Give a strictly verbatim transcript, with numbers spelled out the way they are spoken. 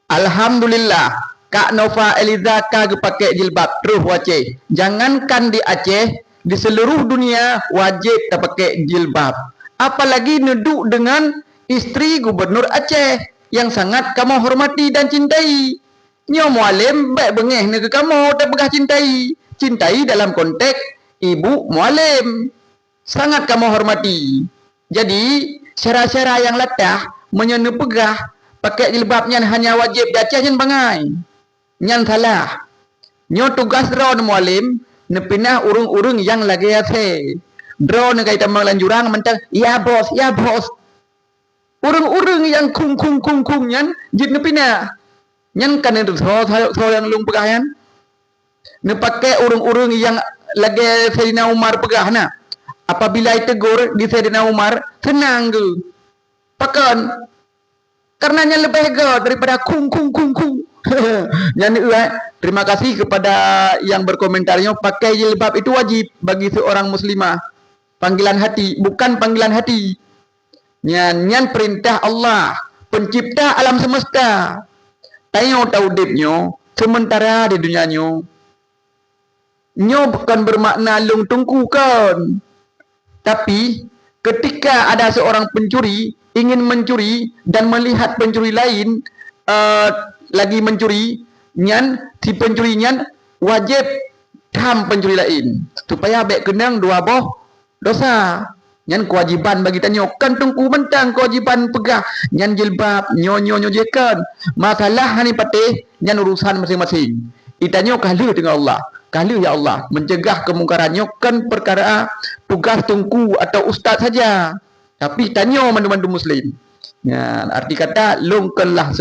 Alhamdulillah, Kak Nova Eliza ka geupakée jilbab troh u Aceh. Jangankan di Aceh, di seluruh dunia wajéb tapakée jilbab. Apalagi neuduek deungon istri gubernur Aceh nyang sangat kamoe hormati dan cintai. Nyoe Mualem bék beungéh neukeu kamoe tapeugah cintai. Cintai dalam konteks ibu Mualem. Sangat kamoe hormati. Jadi, syedara-syedara nyang latah, meunyoe neupeugah pakée jilbab nyan hanya wajéb di Aceh nyan bangai. Nyan salah. Nyoe tugaih droeneuh Mualem, neupinah ureuëng-ureuëng nyang lagée asée. Droeneuh ka jitamong lam jurang mantong, "Ya bos, ya bos." Ureuëng-ureuëng nyang khung-khung-khung-khung nyan jeuet neupinah. Nyan ka neuteusoe soe nyang lôn peugah nyan. Neupakée ureuëng-ureuëng nyang lagée Saidina Umar peugah na, apabila jitegur di Saidina Umar, seunang geuh. Pakon? Karena nyan leubeh göt daripada khung, khung, khung, khung. Nyan, eh, terima kasih kepada yang berkomentar nyoe, pakai jilbab itu wajib bagi seorang muslimah. Panggilan hati, bukan panggilan hati. Nyan, nyan peurintah Allah, pencipta alam semesta. Tanyoe taudeb nyoe seumeuntara di donya nyoe. Nyoe bukan bermakna lôn teungku kon. Tapi, ketika ada seorang pencuri ingin mencuri dan melihat pencuri lain, eh, lagi mencuri, nyan si pencuri nyan wajéb tham pencuri laén, supaya bék keunong dua boh dosa. Nyan keuwajiban bagi tanyoe, kon teungku mantong keuwajiban peugah nyan jilbab, nyoe, nyoe, nyoe jih kon. Masalah hana patéh, nyan urusan maséng-maséng. Di tanyoe ka lheueh deungon Allah, ka lheueh, ya Allah, mencegah keumungkaran nyoe kon peukara tugaih teungku atawa ustaz saja, tapi tanyoe mandum-mandum muslim. Nyan arti kata lôn kon lah